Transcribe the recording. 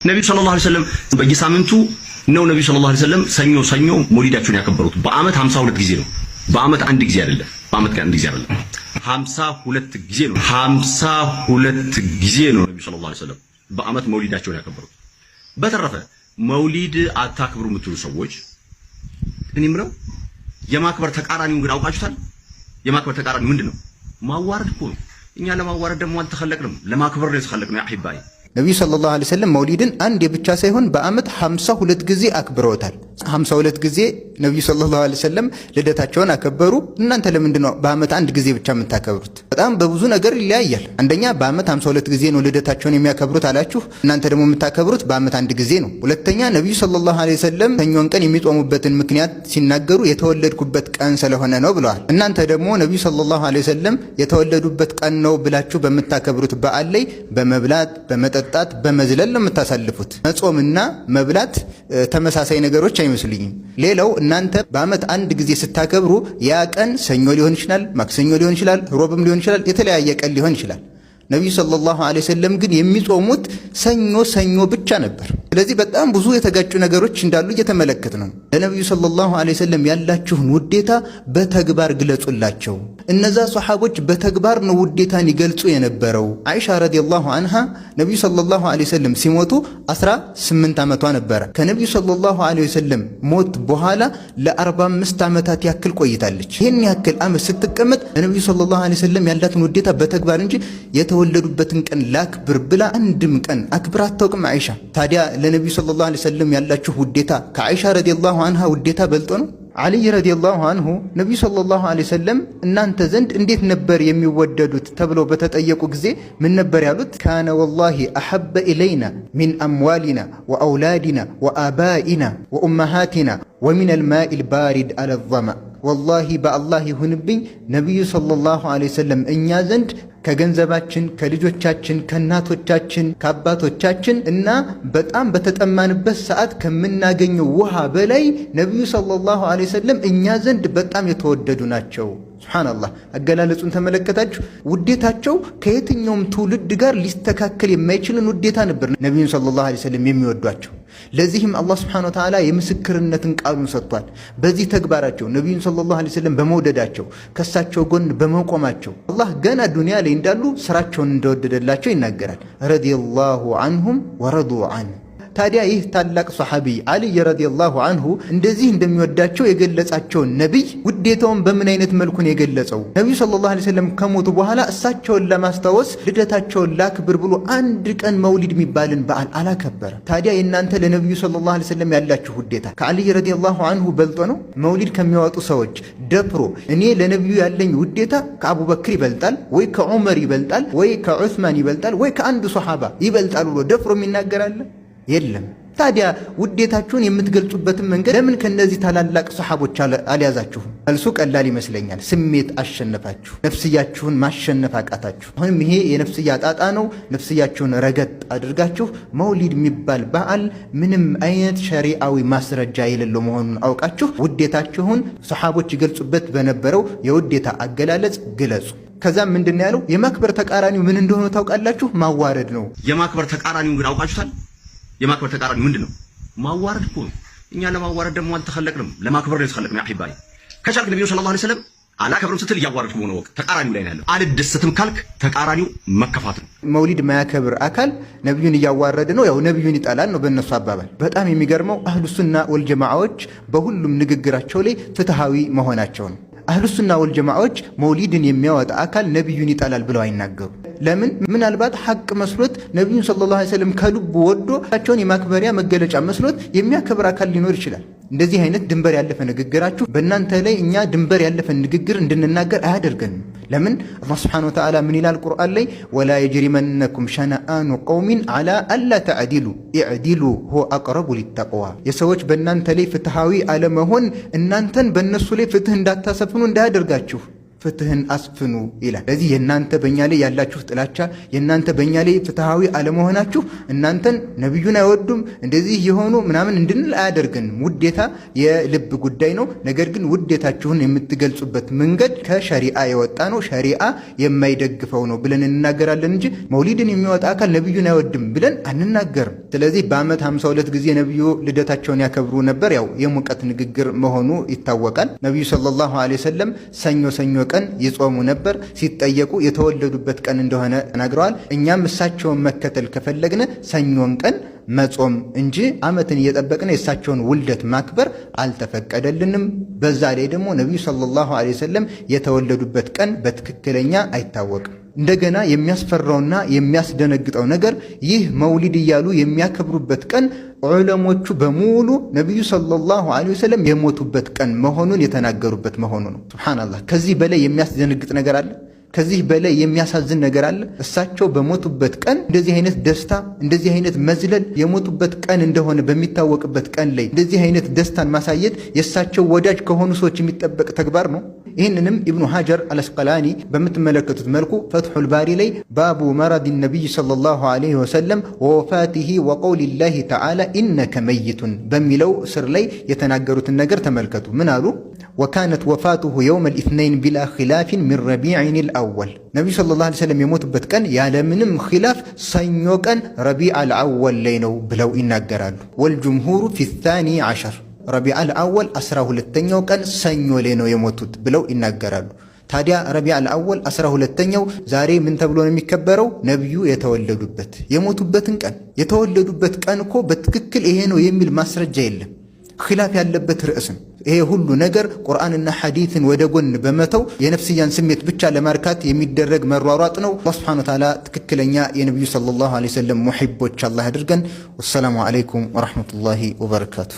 ነቢዩ ሰለላሁ ዐለይሂ ወሰለም በየሳምንቱ ነው። ነቢዩ ሰለላሁ ዐለይሂ ወሰለም ሰኞ ሰኞ ሞሊዳቸውን ያከበሩት በአመት 52 ጊዜ ነው። በአመት አንድ ጊዜ አይደለም። በአመት አንድ ጊዜ አይደለም። 52 ጊዜ ነው። 52 ጊዜ ነው ነቢዩ ሰለላሁ ዐለይሂ ወሰለም በአመት መውሊዳቸውን ያከበሩት። በተረፈ መውሊድ አታክብሩ የምትሉ ሰዎች፣ እኔ የምለው የማክበር ተቃራኒውን ግን አውቃችሁታል? የማክበር ተቃራኒው ምንድን ነው? ማዋረድ እኮ ነው። እኛ ለማዋረድ ደግሞ አልተኸለቅንም፣ ለማክበር ነው የተኸለቅነው። ያ አሕባይ። ነቢዩ ሰለላሁ ዐለይሂ ወሰለም መውሊድን አንዴ ብቻ ሳይሆን በዓመት 52 ጊዜ አክብረውታል። 52 ጊዜ ነቢዩ ሰለላሁ ዐለይሂ ወሰለም ልደታቸውን አከበሩ። እናንተ ለምንድን ነው በዓመት አንድ ጊዜ ብቻ የምታከብሩት? በጣም በብዙ ነገር ይለያያል። አንደኛ በዓመት 52 ጊዜ ነው ልደታቸውን የሚያከብሩት አላችሁ። እናንተ ደግሞ የምታከብሩት በዓመት አንድ ጊዜ ነው። ሁለተኛ ነቢዩ ሰለላሁ ዐለይሂ ወሰለም ሰኞን ቀን የሚጾሙበትን ምክንያት ሲናገሩ የተወለድኩበት ቀን ስለሆነ ነው ብለዋል። እናንተ ደግሞ ነቢዩ ሰለላሁ ዐለይሂ ወሰለም የተወለዱበት ቀን ነው ብላችሁ በምታከብሩት በዓል ላይ በመብላት፣ በመጠጣት፣ በመዝለል ነው የምታሳልፉት። መጾምና መብላት ተመሳሳይ ነገሮች አይመስሉኝም። ሌላው እናንተ በዓመት አንድ ጊዜ ስታከብሩ ያ ቀን ሰኞ ሊሆን ይችላል፣ ማክሰኞ ሊሆን ይችላል፣ ሮብም ሊሆን ይችላል፣ የተለያየ ቀን ሊሆን ይችላል። ነቢዩ ሰለላሁ ዐለይሂ ወሰለም ግን የሚጾሙት ሰኞ ሰኞ ብቻ ነበር። ስለዚህ በጣም ብዙ የተጋጩ ነገሮች እንዳሉ እየተመለከት ነው። ለነቢዩ ሰለላሁ ዐለይሂ ወሰለም ያላችሁን ውዴታ በተግባር ግለጹላቸው። እነዛ ሰሓቦች በተግባር ነው ውዴታን ይገልጹ የነበረው። አይሻ ረዲየላሁ አንሃ ነቢዩ ሰለላሁ ዐለይሂ ወሰለም ሲሞቱ 18 ዓመቷ ነበረ። ከነቢዩ ሰለላሁ ዐለይሂ ወሰለም ሞት በኋላ ለ45 ዓመታት ያክል ቆይታለች። ይህን ያክል ዓመት ስትቀመጥ ለነቢዩ ሰለላሁ ዐለይሂ ወሰለም ያላትን ውዴታ በተግባር እንጂ የተወለዱበትን ቀን ላክብር ብላ አንድም ቀን አክብር አታውቅም አይሻ። ታዲያ ለነቢዩ ሰለላሁ ዐለይሂ ወሰለም ያላችሁ ውዴታ ከአይሻ ረዲየላሁ አንሃ ውዴታ በልጦ ነው? ዓሊይ ረዲየላሁ አንሁ ነቢዩ ሰለላሁ ዐለይሂ ወሰለም እናንተ ዘንድ እንዴት ነበር የሚወደዱት ተብለው በተጠየቁ ጊዜ ምን ነበር ያሉት? كان والله أحب إلينا من أموالنا وأولادنا وآبائنا وأمهاتنا ومن الماء البارد على الظمأ። ወላሂ በአላህ ይሁንብኝ፣ ነቢዩ ሰለላሁ ዐለይሂ ወሰለም እኛ ዘንድ ከገንዘባችን፣ ከልጆቻችን፣ ከእናቶቻችን፣ ከአባቶቻችን እና በጣም በተጠማንበት ሰዓት ከምናገኘው ውሃ በላይ ነቢዩ ሰለላሁ ዐለይሂ ወሰለም እኛ ዘንድ በጣም የተወደዱ ናቸው። ሱብሓነላህ፣ አገላለጹን ተመለከታችሁ። ውዴታቸው ከየትኛውም ትውልድ ጋር ሊስተካከል የማይችልን ውዴታ ነበር ነቢዩን ሰለላሁ ዐለይሂ ወሰለም የሚወዷቸው። ለዚህም አላህ ሱብሓነሁ ወተዓላ የምስክርነትን ቃሉን ሰጥቷል። በዚህ ተግባራቸው ነቢዩን ሰለላሁ ዐለይሂ ወሰለም በመውደዳቸው፣ ከሳቸው ጎን በመቆማቸው አላህ ገና ዱንያ ላይ እንዳሉ ስራቸውን እንደወደደላቸው ይናገራል። ረዲየላሁ ዐንሁም ወረዱ ዐንሁ። ታዲያ ይህ ታላቅ ሰሓቢ ዓሊይ ረዲየላሁ አንሁ እንደዚህ እንደሚወዳቸው የገለጻቸውን ነቢይ ውዴታውን በምን አይነት መልኩ ነው የገለጸው? ነቢዩ ሰለላሁ ዐለይሂ ወሰለም ከሞቱ በኋላ እሳቸውን ለማስታወስ ልደታቸውን ላክብር ብሎ አንድ ቀን መውሊድ የሚባልን በዓል አላከበረም። ታዲያ የእናንተ ለነቢዩ ሰለላሁ ዐለይሂ ወሰለም ያላችሁ ውዴታ ከዓሊይ ረዲየላሁ አንሁ በልጦ ነው? መውሊድ ከሚያወጡ ሰዎች ደፍሮ እኔ ለነቢዩ ያለኝ ውዴታ ከአቡበክር ይበልጣል ወይ ከዑመር ይበልጣል ወይ ከዑስማን ይበልጣል ወይ ከአንዱ ሰሓባ ይበልጣል ብሎ ደፍሮ የሚናገራለ? የለም። ታዲያ ውዴታችሁን የምትገልጹበትን መንገድ ለምን ከነዚህ ታላላቅ ሰሓቦች አልያዛችሁም? መልሱ ቀላል ይመስለኛል። ስሜት አሸነፋችሁ፣ ነፍስያችሁን ማሸነፍ አቃታችሁ። አሁንም ይሄ የነፍስያ ጣጣ ነው። ነፍስያችሁን ረገጥ አድርጋችሁ መውሊድ የሚባል በዓል ምንም አይነት ሸሪአዊ ማስረጃ የሌለው መሆኑን አውቃችሁ ውዴታችሁን ሰሓቦች ይገልጹበት በነበረው የውዴታ አገላለጽ ግለጹ። ከዛም ምንድን ነው ያለው? የማክበር ተቃራኒው ምን እንደሆነ ታውቃላችሁ? ማዋረድ ነው። የማክበር ተቃራኒውን ግን አውቃችሁታል? የማክበር ተቃራኒው ምንድን ነው? ማዋረድ እኮ ነው። እኛ ለማዋረድ ደግሞ አልተኸለቅንም፣ ለማክበር ነው የተኸለቅነው። ያ አሕባይ፣ ከቻልክ ነቢዩ ሰለላሁ ዐለይሂ ወሰለም አላከብርም ስትል እያዋረድክ መሆኑ ወቅ ተቃራኒው ላይ ነው ያለው። አልደሰትም ካልክ ተቃራኒው መከፋት ነው። መውሊድ ማያከብር አካል ነቢዩን እያዋረደ ነው፣ ያው ነቢዩን ይጠላል ነው በእነሱ አባባል። በጣም የሚገርመው አህሉ ሱና ወልጀማዓዎች በሁሉም ንግግራቸው ላይ ፍትሃዊ መሆናቸው ነው። አህሉ ሱና ወልጀማዓዎች መውሊድን የሚያወጣ አካል ነቢዩን ይጠላል ብለው አይናገሩ። ለምን? ምናልባት ሐቅ መስሎት ነቢዩን ሰለላሁ ዐለይሂ ወሰለም ከልቡ ወዶ ቸውን የማክበሪያ መገለጫ መስሎት የሚያከብር አካል ሊኖር ይችላል። እንደዚህ አይነት ድንበር ያለፈ ንግግራችሁ በእናንተ ላይ እኛ ድንበር ያለፈ ንግግር እንድንናገር አያደርገንም። ለምን? አላህ ስብሐነሁ ወተዓላ ምን ይላል ቁርአን ላይ? ولا يجرمنكم شنآن قوم على ألا تعدلوا اعدلوا هو أقرب للتقوى። የሰዎች በእናንተ ላይ ፍትሃዊ አለመሆን እናንተን በእነሱ ላይ ፍትህ እንዳታሰፍኑ እንዳያደርጋችሁ። ፍትህን አስፍኑ ይላል። ስለዚህ የእናንተ በእኛ ላይ ያላችሁ ጥላቻ፣ የእናንተ በእኛ ላይ ፍትሃዊ አለመሆናችሁ እናንተን ነቢዩን አይወዱም እንደዚህ የሆኑ ምናምን እንድንል አያደርገንም። ውዴታ የልብ ጉዳይ ነው። ነገር ግን ውዴታችሁን የምትገልጹበት መንገድ ከሸሪዓ የወጣ ነው፣ ሸሪዓ የማይደግፈው ነው ብለን እንናገራለን እንጂ መውሊድን የሚወጣ አካል ነቢዩን አይወድም ብለን አንናገርም። ስለዚህ በዓመት 52 ጊዜ ነቢዩ ልደታቸውን ያከብሩ ነበር። ያው የሙቀት ንግግር መሆኑ ይታወቃል። ነቢዩ صلى الله عليه وسلم ሰኞ ሰኞ ቀን ይጾሙ ነበር። ሲጠየቁ የተወለዱበት ቀን እንደሆነ ተናግረዋል። እኛም እሳቸውን መከተል ከፈለግን ሰኞን ቀን መጾም እንጂ ዓመትን እየጠበቅን የእሳቸውን ውልደት ማክበር አልተፈቀደልንም። በዛ ላይ ደግሞ ነቢዩ صلى الله عليه وسلم የተወለዱበት ቀን በትክክለኛ አይታወቅም። እንደገና የሚያስፈራውና የሚያስደነግጠው ነገር ይህ መውሊድ እያሉ የሚያከብሩበት ቀን ዑለሞቹ በሙሉ ነቢዩ صلى الله عليه وسلم የሞቱበት ቀን መሆኑን የተናገሩበት መሆኑ ነው። سبحان الله። ከዚህ በላይ የሚያስደነግጥ ነገር አለ? ከዚህ በላይ የሚያሳዝን ነገር አለ? እሳቸው በሞቱበት ቀን እንደዚህ አይነት ደስታ፣ እንደዚህ አይነት መዝለል፣ የሞቱበት ቀን እንደሆነ በሚታወቅበት ቀን ላይ እንደዚህ አይነት ደስታን ማሳየት የእሳቸው ወዳጅ ከሆኑ ሰዎች የሚጠበቅ ተግባር ነው? ይህንንም ኢብኑ ሀጀር አልአስቀላኒ በምትመለከቱት መልኩ ፈትሑል ባሪ ላይ باب مرض النبي صلى الله عليه وسلم ووفاته وقول الله تعالى إنك ميت በሚለው ስር ላይ የተናገሩትን ነገር ተመልከቱ። ምን አሉ? وكانت وفاته يوم الاثنين بلا خلاف من ربيع الأول። ነቢዩ صلى الله عليه وسلم የሞቱበት ቀን ያለምንም ኺላፍ ሰኞ ቀን ረቢዕ አልአወል ላይ ነው ብለው ይናገራሉ። والجمهور في الثاني عشر፣ ረቢዕ አልአወል 12ኛው ቀን ሰኞ ላይ ነው የሞቱት ብለው ይናገራሉ። ታዲያ ረቢዕ አልአወል 12ኛው ዛሬ ምን ተብሎ ነው የሚከበረው? ነቢዩ የተወለዱበት የሞቱበትን ቀን። የተወለዱበት ቀን እኮ በትክክል ይሄ ነው የሚል ማስረጃ የለም። ኺላፍ ያለበት ርዕስ ነው። ይሄ ሁሉ ነገር ቁርአንና ሐዲትን ወደ ጎን በመተው የነፍስያን ስሜት ብቻ ለማርካት የሚደረግ መሯሯጥ ነው። አላህ ሱብሓነሁ ወተዓላ ትክክለኛ የነቢዩ ሰለላሁ ዐለይሂ ወሰለም ሙሒቦች አላህ አድርገን። ወሰላሙ ዐለይኩም ወረሕመቱላሂ ወበረካቱ።